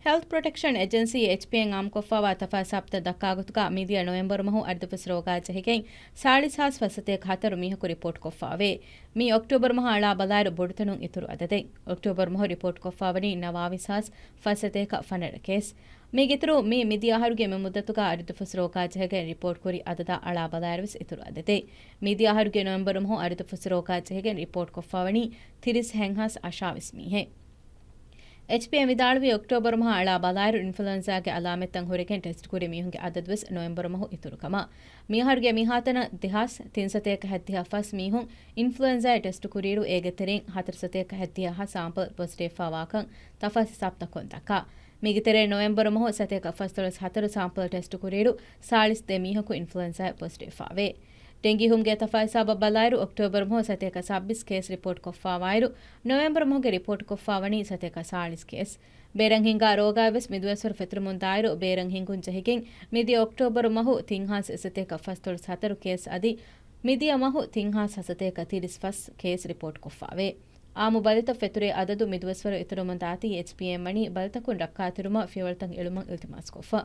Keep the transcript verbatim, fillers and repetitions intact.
ހެލްތު ޕްރޮޓެކްޝަން އެޖެންސީ، އެޗްޕީއެމް، އާއްމުކޮށްފާވާ ތަފާތު ސަބްތައް ދައްކާ ގޮތުގަ މިދިޔަ ނޮވެމްބަރު މަހު އަރިދުފަސް ރޯގާ ޖެހިގެން ސާޅީސް ހާސް ފަސްސަތޭކަ ހަތަރު މީހަކު ރިޕޯޓްކޮށްފާވޭ. މި އޮކްޓޯބަރު މަހަށް އަޅާ ބަލާއިރު ބޮޑުތަނުން އިތުރު އަދަދެއް. އޮކްޓޯބަރު މަހު ރިޕޯޓްކޮށްފާވަނީ ނަވާވީސް ހާސް ފަސްސަތޭކަ ފަނަރަ ކޭސް. މީގެއިތުރު މީ މިދިޔަ އަހަރުގެ މި މުއްދަތުގަ އަރިދުފަސް ރޯގާ ޖެހިގެން ރިޕޯޓްކުރި އަދަދާ އަޅާ ބަލާއިރުވެސް އިތުރު އަދަދެއް. މިދިޔަ އަހަރުގެ ނޮވެމްބަރު މަހު އަރިދުފަސް ރޯގާ ޖެހިގެން ރިޕޯޓްކޮށްފާވަނީ ތިރީސް ހަތް ހާސް އަށާވީސް މީހެއް. އެޗްޕީއެމް ވިދާޅުވީ، އޮކްޓޯބަރު މަހަށް އަޅާ ބަލާއިރު އިންފުލުއެންޒާގެ އަލާމަތްތައް ހުރެގެން ޓެސްޓް ކުރި މީހުންގެ އަދަދުވެސް ނޮވެމްބަރު މަހު އިތުރު ކަމަށް. މިއަހަރުގެ މިހާތަނަށް ދެހާސް ތިންސަތޭކަ ހަތްދިހަ ފަސް މީހުން އިންފުލުއެންޒާއަށް ޓެސްޓް ކުރިއިރު، އޭގެ ތެރެއިން ހަތަރު ސަތޭކަ ހަތްދިހަ ހަ ސާމްޕަލް ޕޮޒިޓިވް ވާކަން ތަފާސް ހިސާބުތަކުން ދައްކާ. މީގެ ތެރެއިން ނޮވެމްބަރު މަހު ސަތޭކަ ފަސްދޮޅަސް ހަތަރު ސާމްޕަލް ޓެސްޓް ކުރިއިރު، ސާޅީސް ދެ މީހަކު އިންފުލުއެންޒާއަށް ޕޮޒިޓިވް ވޭ. ޑެންގީ ހުމްގެ ތަފާސް ހިސާބަށް ބަލާއިރު، އޮކްޓޯބަރު މަހު ސަތޭކަ ސައްބީސް ކޭސް ރިޕޯޓްކޮށްފާވާއިރު، ނޮވެމްބަރު މަހުގެ ރިޕޯޓްކޮށްފާވަނީ ސަތޭކަ ސާޅީސް ކޭސް. ބޭރަށް ހިނގާ ރޯގާއެއް ވެސް މިދުވަސްވަރު ފެތުރެމުން ދާއިރު، ބޭރަށް ހިނގުން ޖެހިގެން މިދިޔަ އޮކްޓޯބަރު މަހު ތިން ހާސް އެއްސަތޭކަ ފަސްދޮޅަސް ހަތަރު ކޭސް އަދި، މިދިޔަ މަހު ތިން ހާސް ހަތްސަތޭކަ ތިރީސް ފަސް ކޭސް ރިޕޯޓްކޮށްފާވޭ. އާއްމު ބަލިތައް ފެތުރޭ އަދަދު މިދުވަސްވަރު އިތުރުމުން ދާތީ، އެޗްޕީއެމް ވަނީ ބަލިތަކުން ރައްކާތެރުމަށް ފިޔަވަޅުތައް އެޅުމަށް އިލްތިމާސްކޮށްފަ.